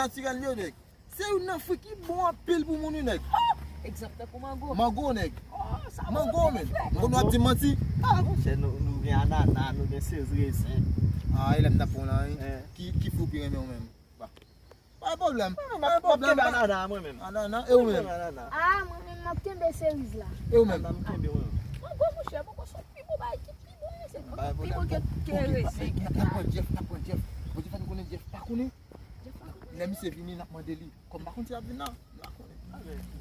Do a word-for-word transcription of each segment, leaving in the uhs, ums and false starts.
natirèl yo, nèg. Se youn nan fwi ki bon anpil pou moun, wi, nèg. Egzanp, tankou mango. Mango, nèg. Mango, men. Mango, nou ap di m manti? Ah, monchè, nou, nou gen anana, nou gen seriz rezen. Ah, e lè m t ap pran la, wi. Ki, ki fwi w pi renmen ou menm? Ba. Pa gen pwoblèm. Pa gen pwoblèm. Anana, mwen menm. Anana, e ou menm? Anana. Ah, mwen menm, m ap kenbe seriz la. E ou menm? Anana, m kenbe, mwen menm. Mango, monchè, mango se pi bon bagay ki pi bon, se pi bon ke, ke rezen. N ap pran Jeff, n ap pran Jeff. Bon, Jeff, nou konnen Jeff pa konnen. Lè misye vini, n ap mande li. Kòm pa konn si l ap vin la, nou pa konnen.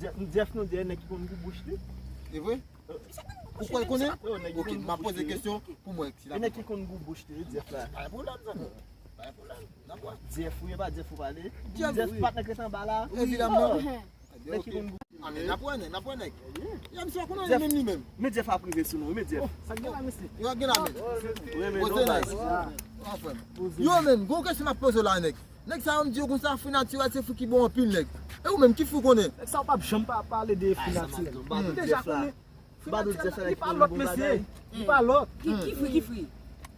Jeff, Jeff nou di e nèg ki konn gou bouch li. E vre? Ou kwè l konnen? Ok, m ap poze kesyon pou m wè si l ap. E nèg ki konn gou bouch li, Jeff la. Pa gen pwoblèm, zanmi. Pa gen pwoblèm. N ap wè. Jeff, wi, e pa Jeff ou pale. Jeff, wi. Patnè k ret anba la. Evidaman. Nèg ki konn gou. Ah, men n ap wè nèg, n ap wè nèg. Ya, misye pa konnen li menm, li menm. Men Jeff ap rive sou nou, men Jeff. Sa k gen la, mesye? Yo gen la, men. Poze nèg. Yo menm, gwo kesyon m ap poze w la, nèg. Nèg sa yo m di yo konsa, fwi natirèl se fwi ki bon anpil, nèg. E ou menm, ki fwi w konnen? Nèg sa yo p ap janm pa pale de fwi natirèl. Ou deja konnen fwi natirèl la, li pa lòt, mesye. Li pa lòt. Ki, ki fwi, ki fwi?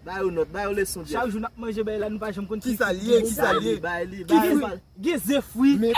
Ba yo nòt, ba yo leson, Jeff. Chak jou n ap manje bagay la, nou pa janm konn ki fwi. Kisa l ye, kisa l ye? Ba li, ba li, ba li. Ki fwi? Gen ze fwi. Men,